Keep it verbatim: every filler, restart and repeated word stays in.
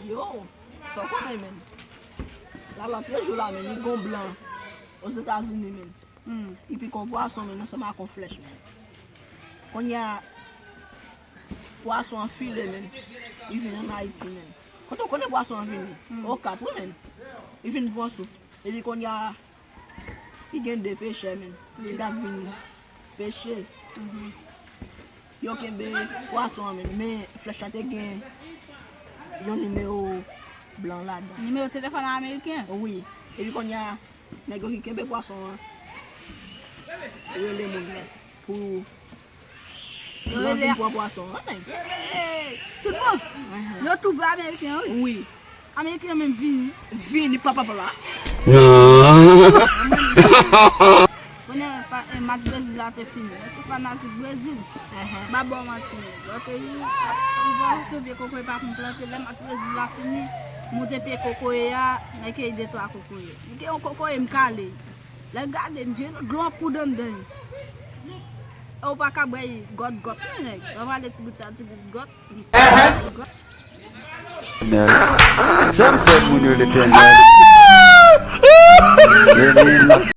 Yo, sa w konnen, men. La, lòt jou la, men, li gon blan Ozetazini, men. Li pike yon pwason, men, ansanm ak yon flèch, men. Kounye a, pwason an file, men. Li vin ann Ayiti, men. Kote w konnen pwason an vini? Okap, wi, men. Li vin pran souf. Epi kounye a, li gen de pechè, men. Li t ap vin peche. Yo kenbe pwason an, men. Men flèch la te gen yon nimewo blan ladan. Nimewo telefòn ameriken? Wi. Epi kounye a, nèg yo ki kenbe pwason an rele moun nan pou Yo lòt rele vin pran pwason an, nèg. Tout bon. Yo twouve ameriken an, wi. Wi. Ameriken an menm vini. Vini, papa, papa. Konnen pa, e, match Brezil la te fini. Mwen se fanatik Brezil. M pa ba w manti, nèg. Lòt jou, m pa sou pye kokoye pa konn plante. Lè match Brezil la fini, m monte pye kokoye a, m keyi de twa kokoye. M keyi yon kokoye, m kale. Lè gade m, je dlo an poud anndan. Ou pa ka bwè gòt gòt, non, nèg. Ou pale ti bout la, ti bout gòt. Gòt. Sa m fè moun yo, Letènèl. Amen.